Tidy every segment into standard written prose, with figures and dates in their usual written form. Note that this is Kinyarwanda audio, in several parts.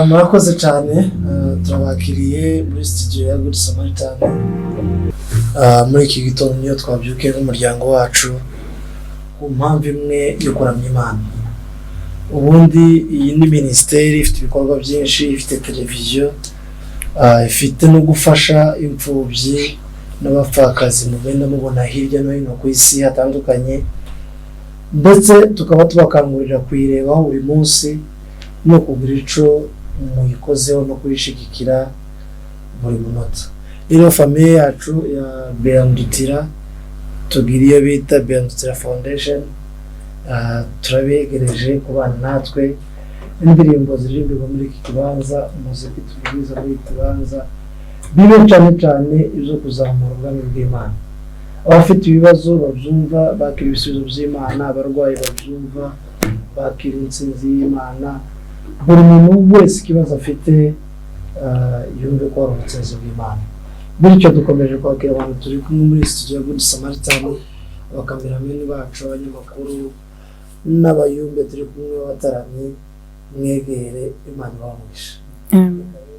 Murakoze cyane. Turabakiriye muri studio ya Good Samaritan. Muri iki gitondo niyo twabyukiye nk'umuryango wacu ku mpamvu imwe yo kuramya Imana. Ubundi iyi ni minisiteri ifite ibikorwa byinshi, ifite televiziyo, ifite no gufasha imfubyi n'abapfakazi mugenda mubona hirya no hino ku isi hatandukanye, ndetse tukaba tubakangurira kuyirebaho buri munsi no kugira ico muyikozeho no kuyishigikira buri munota. Rero famille yacu ya Berandutira, tugira iyo bita Berandutira Foundation. Turabegereje kubana natwe. Indirimbo ziririmbirwa muri iki kibanza, umuziki tubwiriza muri iki kibanza, bibe cyane cyane ibyo kuzamura ubwami bw'Imana. Abafite ibibazo babyumva bakira ibisubizo by'Imana, abarwayi babyumva bakira intsinzi y'Imana. Buri muntu wese ikibazo afite, yumve ko hari ubutsinzi bw'Imana. Bityo dukomeje kwakira abantu turi kumwe muri studio ya Good Samaritan, abakameramani bacu, abanyamakuru n'abayumbe turi kumwe b'abataramyi. Mwegere Imana ibamugisha.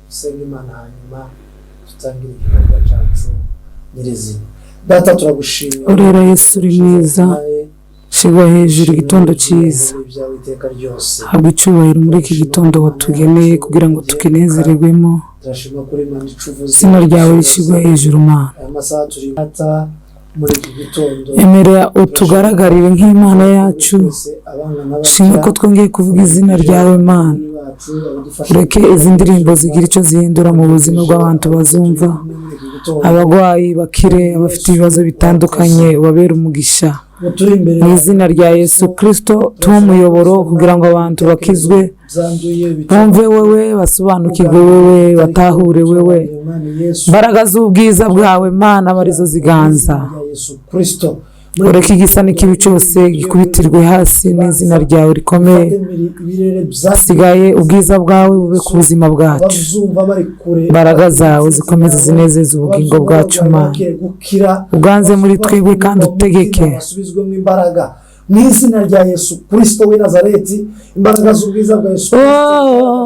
Dusenga Imana, hanyuma dutangire igikorwa cyacu nyirizina. Data, turagushimiye. Urera Yesu, uri mwiza, shigwa hejuru. Igitondo cyiza. Ibyawe iteka ryose. Habwa icyubahiro muri iki gitondo watugeneye kugira ngo tukinezererwemo. Turashima kuri Imana icuvuze. Izina ryawe rishyirwa hejuru, Mana. Aya masaha turi, Data, muri iki gitondo. Emerera utugaragarire nk'Imana yacu. Shima ko twongeye kuvuga izina ryawe, Mana. Ureke izi ndirimbo zigira icyo zihindura mu buzima bw'abantu bazumva. Abarwayi bakire, abafite ibibazo bitandukanye ubabere umugisha. Turi imbere. Mu izina rya Yesu Kirisito, tuhe umuyoboro kugira ngo abantu bakizwe, zanduye. bumve wowe, basobanukirwe wowe, batahure wowe. Imbaraga z'ubwiza bwawe, Mana, aba arizo ziganza. Yesu Kirisito. Ureke igisa n'ikibi cyose gikubitirwe hasi n'izina ryawe rikomeye. Ibirere. Hasigaye ubwiza bwawe bube ku buzima bwacu. Abazumva bari kure. Imbaraga zawe zikomeze zinezeze ubugingo bwacu, Mana. Gukira. Uganze muri twebwe kandi utegeke. Basubizwemo imbaraga mu izina rya Yesu Kirisito w'i Nazareti. Imbaraga z'ubwiza bwa Yesu Kirisito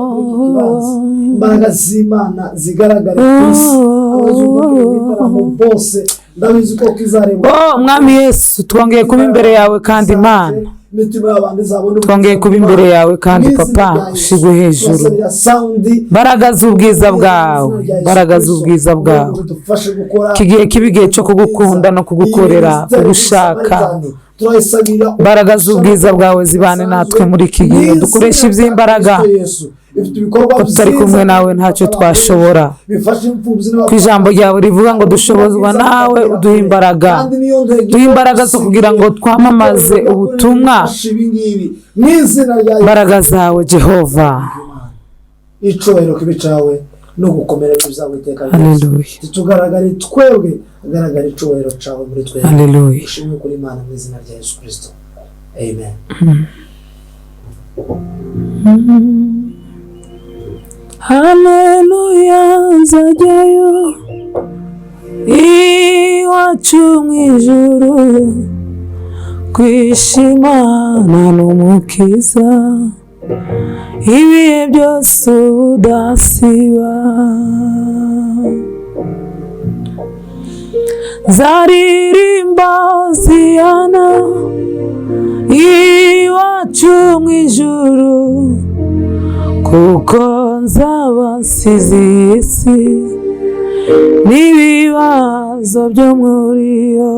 muri iki kibanza, imbaraga z'Imana zigaragare ku isi. Abazumva kino gitaramo bose, ndabizi ko kizarebwa. Oh Mwami Yesu, twongeye kuba imbere yawe kandi, Imana. Imitima y'abantu izabona. Twongeye kuba imbere yawe kandi, Papa, ushigwe hejuru. Turasabira sound. Imbaraga z'ubwiza bwawe, imbaraga z'ubwiza bwawe. Dufashe gukora. Iki gihe kiba igihe cyo kugukunda no kugukorera, kugushaka. Turayisabira. Imbaraga z'ubwiza bwawe zibane natwe muri iki gihe, dukoreshe iby'imbaraga. Ko tutari kumwe nawe ntacyo twashobora. Bifasha imfubyi. Ku ijambo ryawe rivuga ngo dushobozwa nawe uduha imbaraga, duha imbaraga zo kugira ngo twamamaze ubutumwa. Mu izina rya Yesu. Imbaraga zawe, Jehova. Icyubahiro kibe cyawe no gukomera bizawe iteka ryose. Haleluya. Tugaragare twebwe, agaragara icyubahiro cyawe muri twebwe. Haleluya. Ushimwe kuri Imana mu izina rya Yesu Kirisito, amen. Haleluya, nzajyayo iwacu mu ijuru kwishimana n'Umukiza ibihe byose ubudasiba. Nzaririmba Hoziyana iwacu mu ijuru, kuko nzaba nsize iyi si n'ibibazo byo muri yo.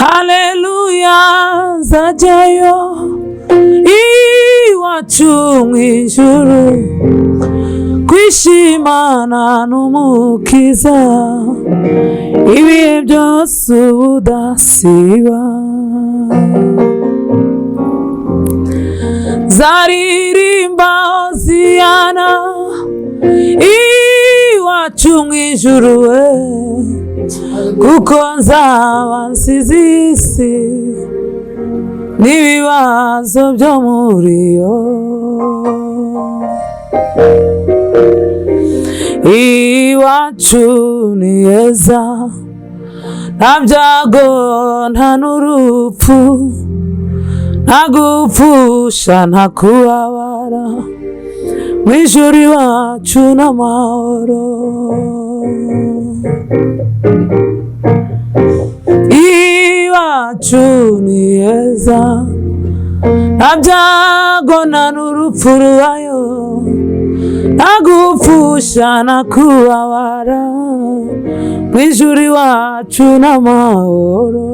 Haleluya, nzajyayo iwacu mu ijuru kwishimana n'Umukiza ibihe byose ubudasiba. Zaririmba Hoziyana iwacu mu ijuru we, kuko nzaba nsize isi n'ibibazo byo muri yo. Iwacu ni heza, nta byago, nta n'urupfu. Nta gupfusha, nta kubabara, mu ijuru iwacu n'amahoro. Iwacu ni heza, nta byago nta n'urupfu rubayo, nta gupfusha nta kubabara, mu ijuru iwacu n'amahoro.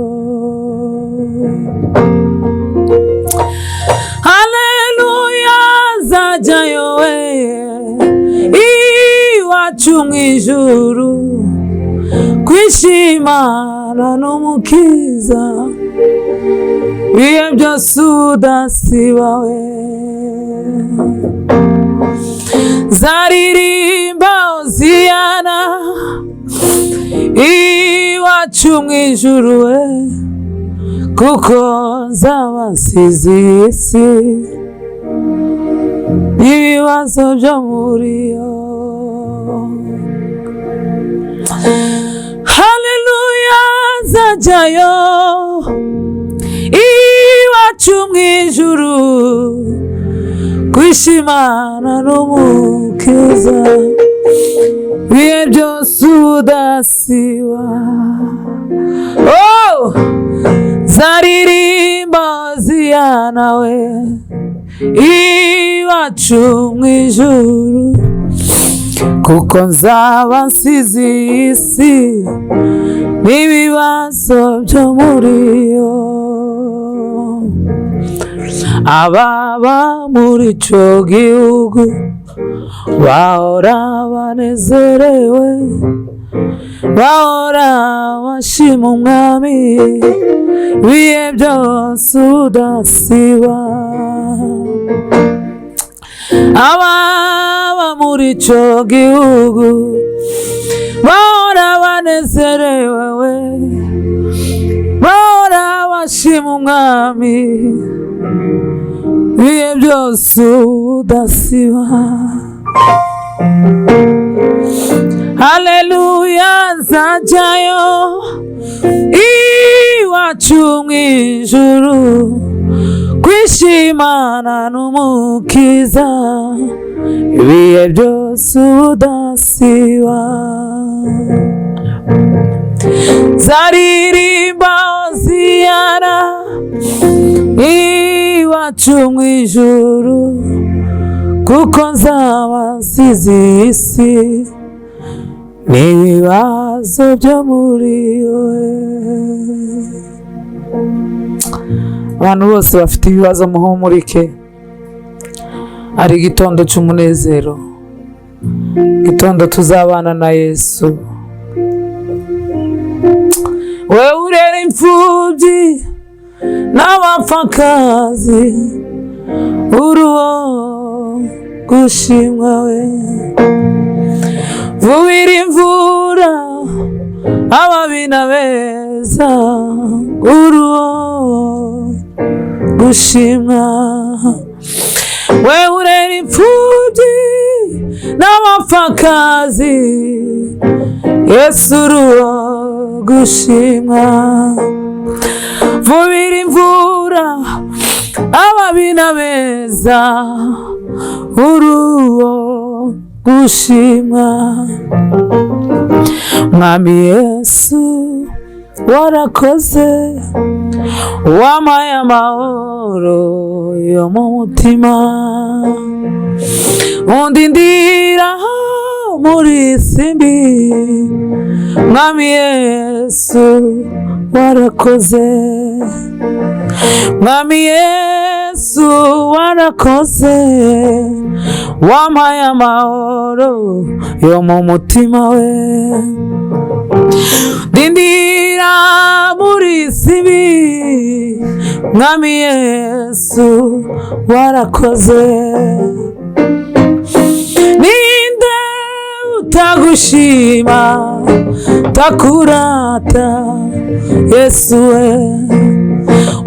Haleluya, nzajyayo we, iwacu mu ijuru, kwishimana n'Umukiza ibihe byose udasiba we. Nzaririmba Hoziyana iwacu mu ijuru we, kuko nzaba nsize iyi si n'ibibazo byo muri yo. Haleluya, nzajyayo iwacu mu ijuru, kwishimana n'Umukiza ibihe byose udasiba. Oh! Nzaririmba Hoziyana we, iwacu mu ijuru, kuko nzaba nsize iyi si n'ibibazo byo muri yo. Ababa muri ico gihugu bahora banezerewe, bahora bashima Umwami ibihe byose udasiba. Ababa muri ico gihugu bahora banezerewe, bahora bashima Umwami ibihe byose udasiba. Haleluya, nzajyayo iwacu mu ijuru, kwishimana n'Umukiza ibihe byose udasiba. Nzaririmba Hoziyana iwacu mu ijuru, kuko nzaba nsize iyi si n'ibibazo byo muri we. Abantu bose bafite ibibazo muhumurike, ari igitondo cy'umunezero, igitondo tuzabana na Yesu. Wewe urera imfubyi n'abapfakazi, uri uwo gushimwa we. Vubira imvura ababi n'abeza, uri uwo gushimwa. Wewe urera imfubyi n'abapfakazi, Yesu uri uwo gushimwa. Vubira imvura ababi n'abeza, uri uwo gushimwa. Mwami Yesu warakoze, wampaye amahoro yo mu mutima, undindira muri simbi. Mwami Yesu warakoze, Mwami Yesu warakoze, wampaye amahoro yo mu mutima we, ndindira muri sibi. Mwami Yesu warakoze, ninde utagushima takurata Yesu we,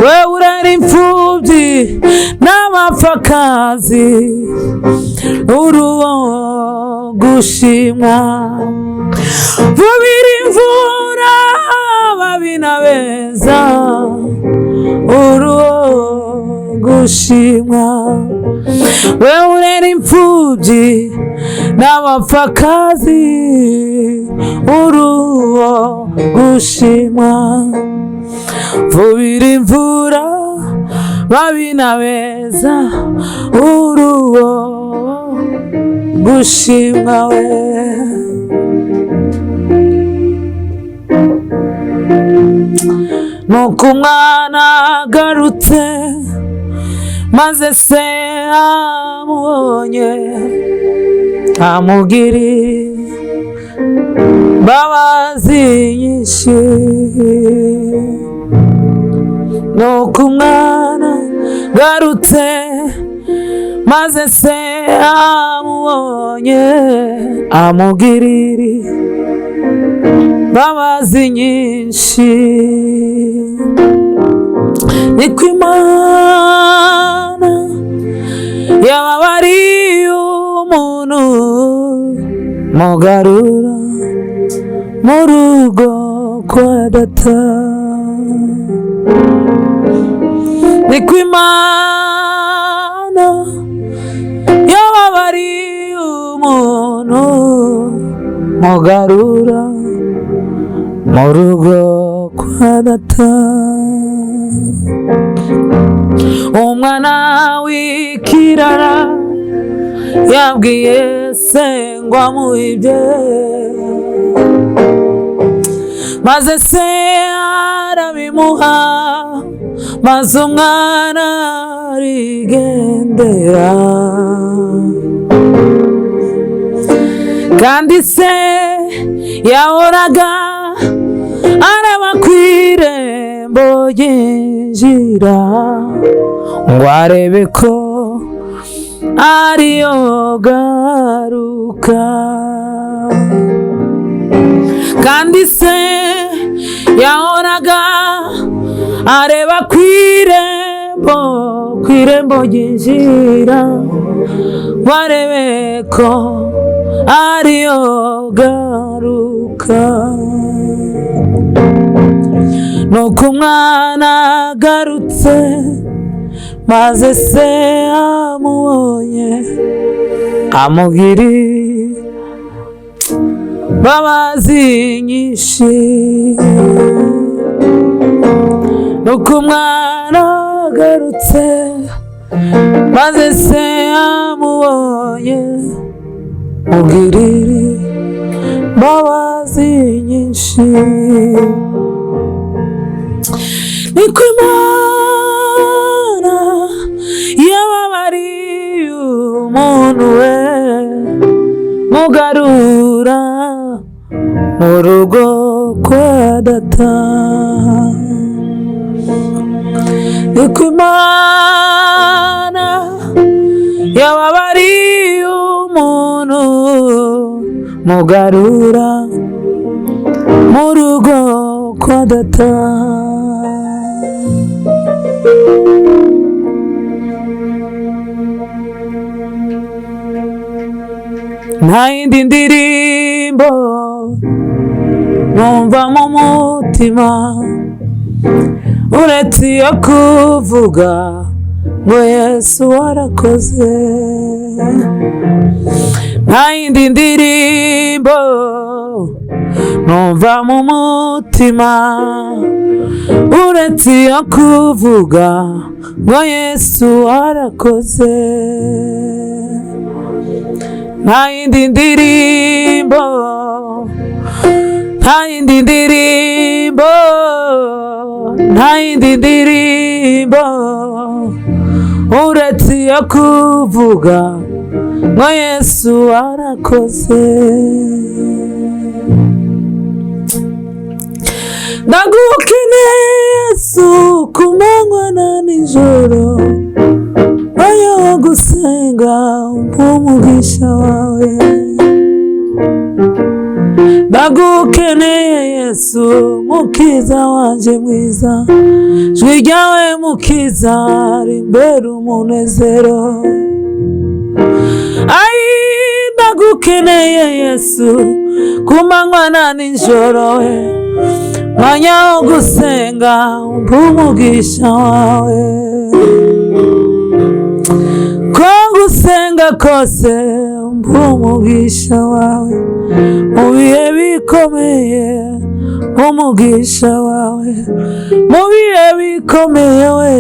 we urera imfubyi n'abapfakazi, uri uwo gushimwa. Vubira imvura ababi n'abeza, uri uwo gushimwa. We urera imfubyi n'abapfakazi, uruwo gushimwa. Vubira imvura babi na beza, uruwo gushimwa we. Nuko umwana agarutse, maze se amubonye amugirira imbabazi nyinshi. Nuko umwana agarutse, maze se amubonye amugirira imbabazi nyinshi. Niko Imana yababariye umuntu, mugarura mu rugo kwa data. Niko Imana yababariye umuntu, mugarura mu rugo kwa data. Umwana w'ikirara yabwiye se ngo amuhibye, maze se arabimuha, maze umwana arigendera. Kandi se yahoraga araba ku irembo ryinjira, ngo arebe ko ariyo garuka. Kandi se yahoraga areba ku irembo ryinjira, ngo arebe ko ariyo garuka. Nuko umwana agarutse, maze se amubonye amugirira imbabazi nyinshi. Nuko umwana agarutse, maze se amubonye mugirira imbabazi nyinshi. Niko Imana yababariye umuntu we, mugarura mu rugo kwa data. Niko Imana yababariye umuntu, mugarura mu rugo kwa data. Nta yindi ndirimbo numva mu mutima uretse iyo kuvuga ngo Yesu warakoze. Nta yindi ndirimbo numva mu mutima uretse iyo kuvuga ngo Yesu warakoze. Nta yindi ndirimbo, nta yindi ndirimbo, nta yindi ndirimbo uretse iyo kuvuga ngo Yesu warakoze. Ndagukeneye Yesu ku manywa na nijoro, mwanya wo gusenga umugisha wawe. Ndagukeneye Yesu mukiza wanje mwiza, ijwi ryawe mukiza rimbera umunezero. Ai, ndagukeneye Yesu ku manywa na nijoro, mwanya wo gusenga umugisha wawe. gahinda kose umugisha wawe, mu bihe bikomeye umugisha wawe, mu bihe bikomeye we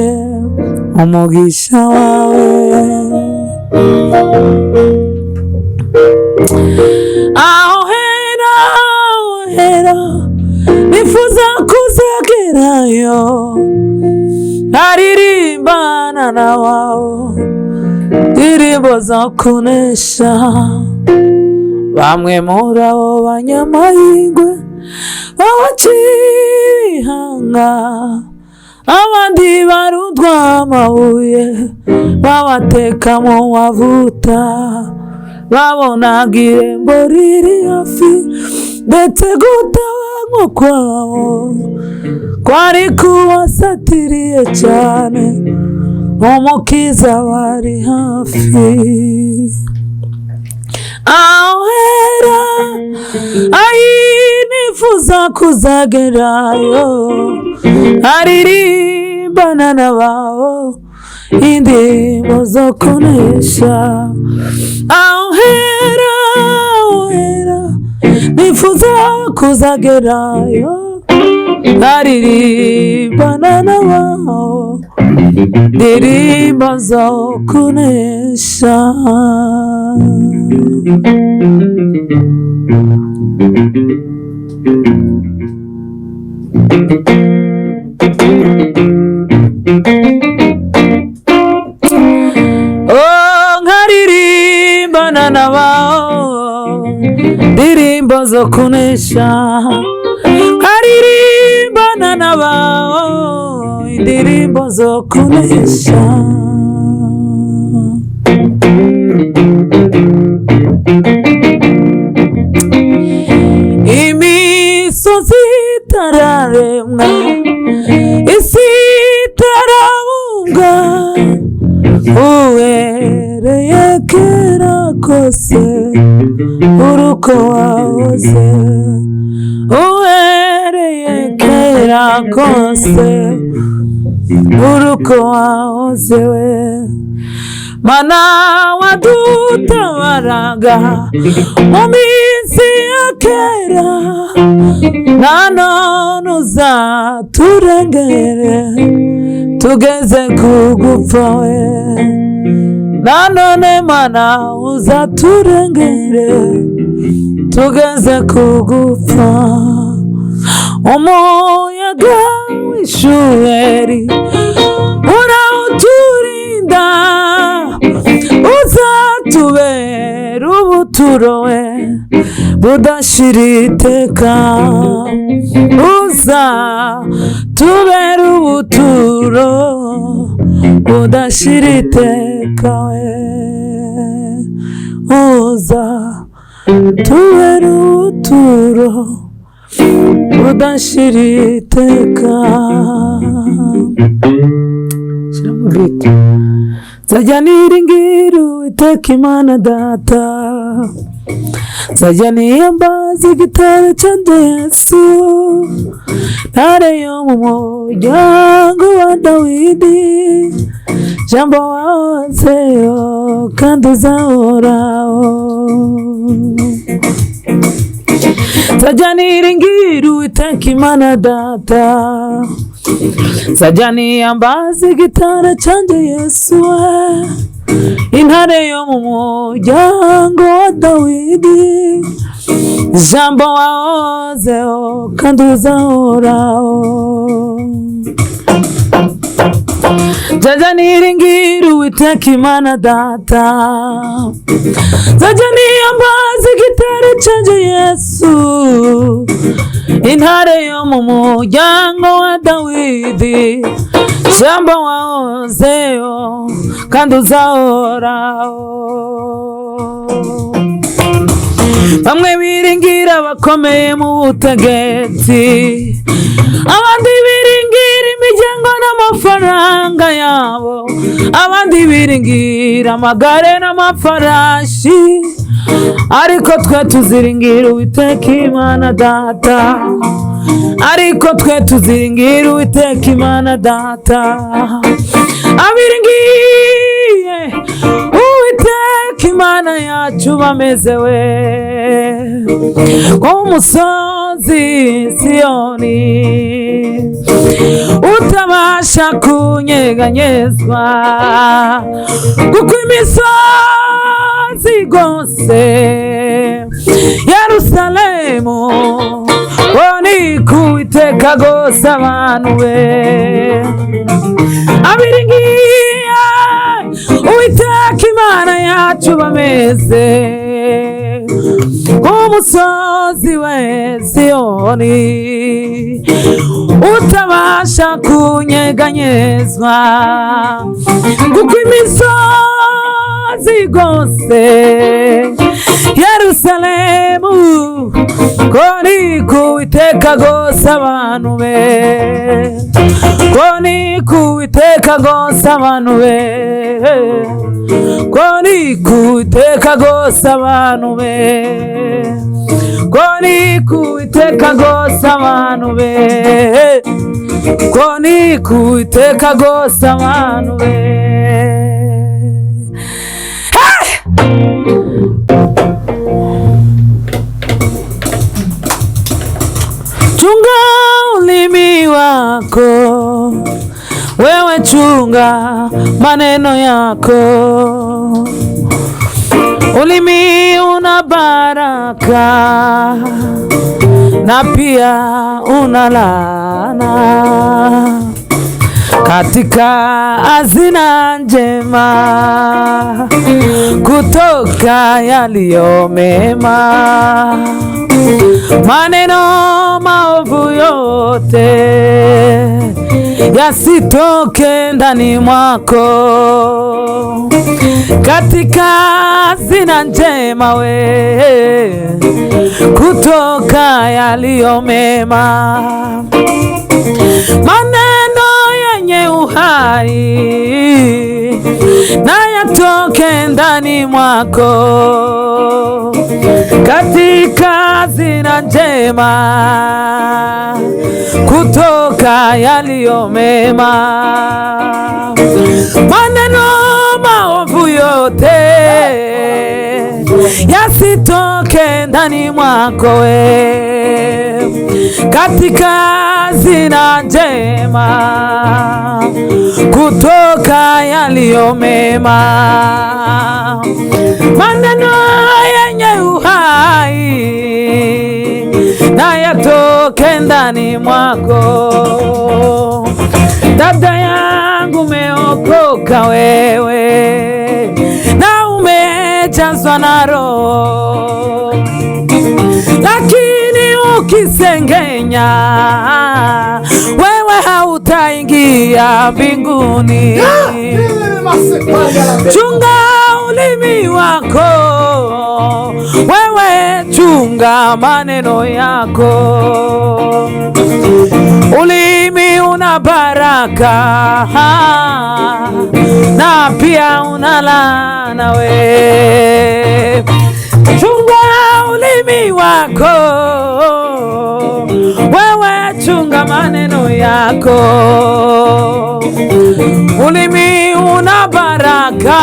umugisha wawe. Aho hera, aho hera nifuza kuzagerayo, nkaririmbana nawe indirimbo zo kunesha. Bamwe muri abo banyamahirwe babaciye ibihanga, abandi barundwa amabuye babateka mu mavuta, babonaga irembo riri hafi, ndetse gutabarwa kwabo kwari kubasatiriye cyane, Umukiza bari hafi. Aho hera ayi nifuza kuzagerayo, aririmbana n'abaho indirimbo zo kunesha. Aho hera, aho hera nifuza kuzagerayo, aririmbana n'abaho indirimbo zo kunesha. Oh, nkaririmbana n'abaho indirimbo zo kunesha, nkaririmbana n'abaho indirimbo zo kunesha. Imisozi itararemwa, isi itarabumbwa, uhereye kera kose uruko wahoze, uhereye kera kose uruko wahoze we. Mana wadutabaraga mu minsi ya kera, na none uzaturengere tugeze kugupfa we. Na none Mana uzaturengere tugeze kugupfa. Umuyaga w'ishuheri urawuturinda, uzatubera ubuturo we budashira iteka, uzatubera ubuturo budashira iteka we, uzatubera ubuturo budashira iteka. Nzajya niringira Uwiteka Imana Data, nzajya niyambaza igitare cyanjye Yesu, ntare yo mu muryango wa Dawidi, jambo wahozeyo kandi uzahoraho. Nzajya niringira Uwiteka Imana Data, nzajya niyambaza igitare cyanjye Yesu we, intare yo mu muryango wa Dawidi, jambo wahozeho kandi uzahoraho. Nzajya niringira Uwiteka Imana Data, nzajya niyambaza igitare cyanjye Yesu, intare yo mu muryango wa Dawidi, jambo wahozeho kandi uzahoraho. Bamwe biringira abakomeye mu butegetsi, abandi biringira imiryango n'amafaranga yabo, abandi biringira amagare n'amafarashi, ariko twe tuziringira Uwiteka Imana Data, ariko twe tuziringira Uwiteka Imana Data. Abiringiye Uwiteka yacu bameze we, umusozi Siyoni utabasha kunyeganyezwa, kuko imisozi igose Yerusalemu, ngo ni ko Uwiteka agose abantu be. Abiringiye Uwiteka Imana yacu bameze nk'umusozi we Siyoni utabasha kunyeganyezwa, kuko imisozi igose Yerusalemu, ko ni ko Uwiteka agose abantu be, ko ni ko Uwiteka agose abantu be, ko ni ko Uwiteka agose abantu be, ko ni ko Uwiteka agose abantu be, ko ni ko Uwiteka agose abantu be. Hey! Chunga ulimi wako, wewe chunga maneno yako. Ulimi una baraka na pia una laana. Katika hazina njema kutoka yaliyo mema, maneno maovu yote yasitoke ndani mwako. Katika hazina njema we kutoka yaliyo mema, maneno yenye uhai na yatoke ndani mwako. Katika hazina njema kutoka yaliyo mema, maneno maovu yote yasitoke ndani mwako we. Katika hazina njema kutoka yaliyo mema, maneno yenye uhai na yatoke ndani mwako. Dada yangu umeokoka wewe na umejazwa na Roho, lakini ukisengenya wewe hautaingia mbinguni. Chunga ulimi wako, wewe chunga maneno yako. Ulimi una baraka na pia una laana we. Chunga ulimi wako, wewe chunga maneno yako. Ulimi una baraka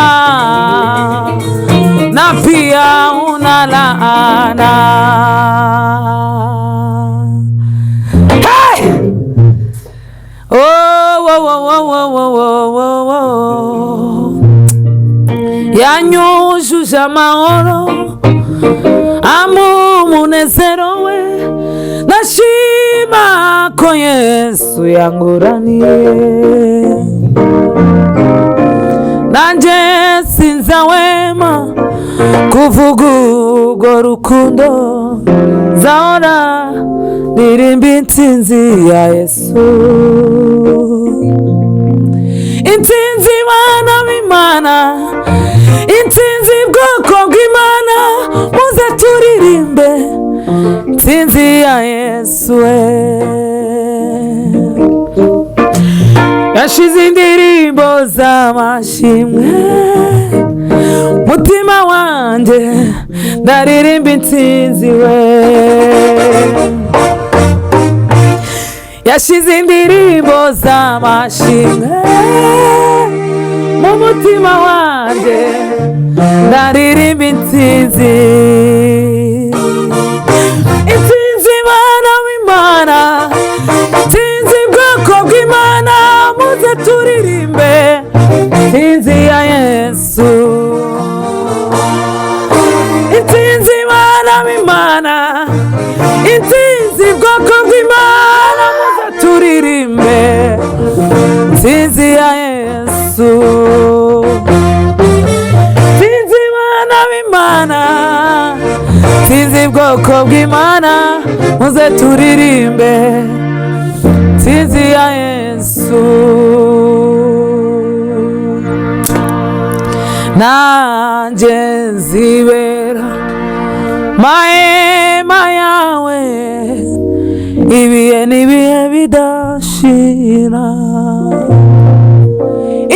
na pia una laana. Hey! Oh, oh, oh, oh, oh, oh, oh, oh. Yanyujuje amahoro amu umunezero we, ndashima ko Yesu yanguraniye. Nanje sinzahwema kuvuga urwo rukundo, nzahora ndirimba intsinzi ya Yesu. Intsinzi bana b'Imana, intsinzi bwoko bw'Imana, muze turirimbe intsinzi ya Yesu we. Yashize indirimbo z'amashimwe mutima wanjye, ndaririmba intsinzi we. Yashize indirimbo z'amashimwe mu mutima wanjye, Ndaririmba intsinzi, intsinzi bana b'Imana, intsinzi bwoko bw'Imana, muze turirimbe intsinzi ya Yesu. Intsinzi bana b'Imana, intsinzi bwoko bw'Imana, muze turirimbe intsinzi ya Yesu. Intsinzi bana b'Imana, intsinzi bwoko bw'Imana, muze turirimbe intsinzi ya Yesu. Nanjye nzibera mahema yawe ibihe n'ibihe bidashira.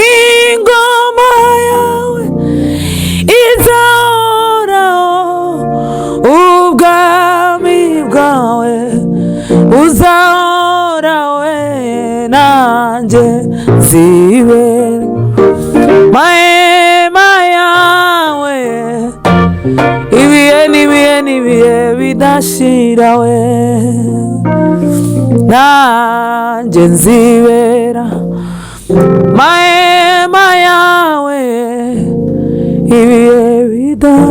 Ingoma yawe izahoraho, ubwami bwawe buzahoraho, nanjye nzibera mahema yawe ibihe n'ibihe n'ibihe bidashira we. Nanjye nzibera mahema yawe ibihe bidashira.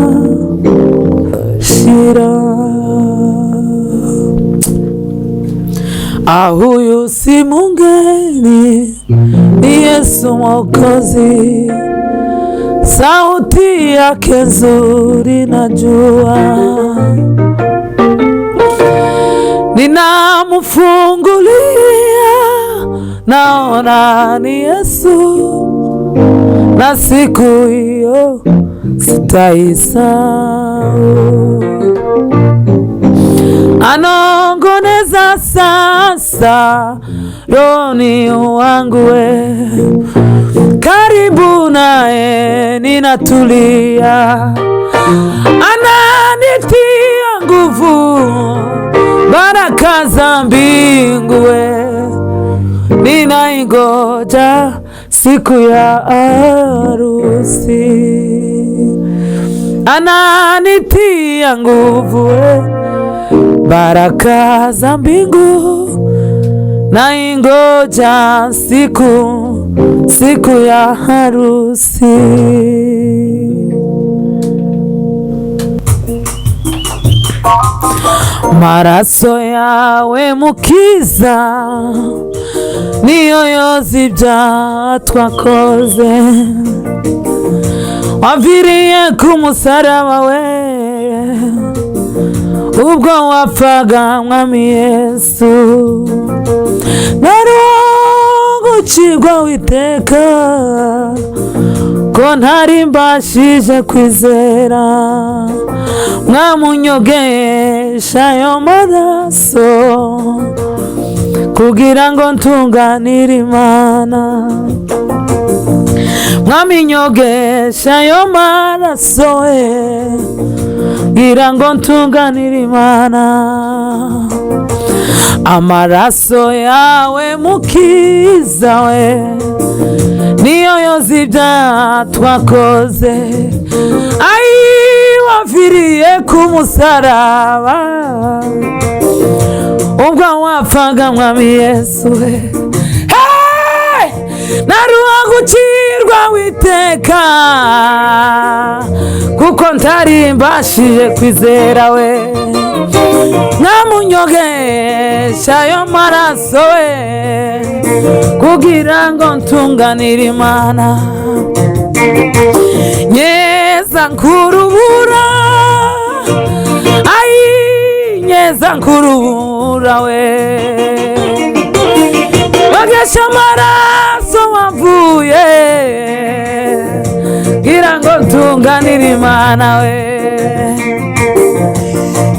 Huyu si mgeni, ni Yesu Mwokozi, sauti yake nzuri najua, ninamfungulia naona ni Yesu, na siku hiyo sitaisahau. Anongoneza sasa rohoni wangu we, karibu naye ninatulia, ananitia nguvu baraka za mbingu we, ninaingoja siku ya harusi. Ananitia nguvu we, baraka za mbingu, naingoja siku ya harusi. Maraso yawe Mukiza niyo yoza ibyaha twakoze, waviriye ku musaraba we ubwo wapfaga Mwami Yesu, narugucirwa witeka ko ntari mbashije kwizera, mwamunyogesha ayo maraso kugira ngo ntunganire Imana, mwaminyogesha ayo maraso we kugira ngo ntunganire Imana. Amaraso yawe Mukiza we niyo yoza ibyaha twakoze, ai waviriye ku musaraba ubwo wapfaga Mwami Yesu we. Hey! Naruha gucirwa witeka kuko ntari mbashije kwizera we, mwamunyogesha ayo maraso we kugira ngo ntunganire Imana. Nyeza nkurubura, ai nyeza nkurubura we, ogesha amaraso wavuye kugira ngo ntunganire Imana we.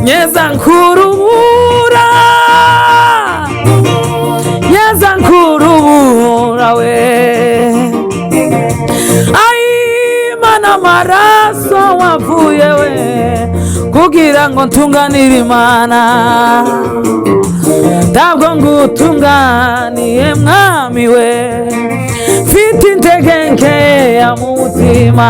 Nyeza nkurubura, nyeza nkurubura we, ai mana amaraso wavuye we kugira ngo ntunganire Imana. Ntabwo ngutunganiye Mwami we, mfite intege nkeya mu mutima,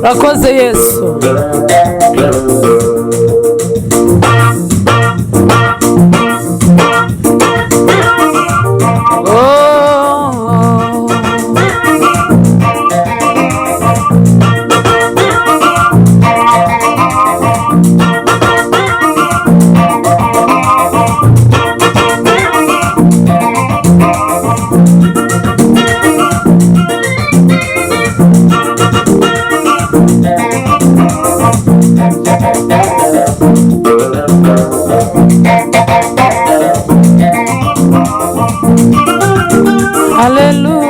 Urakoze Yesu. Oh. Hallelujah.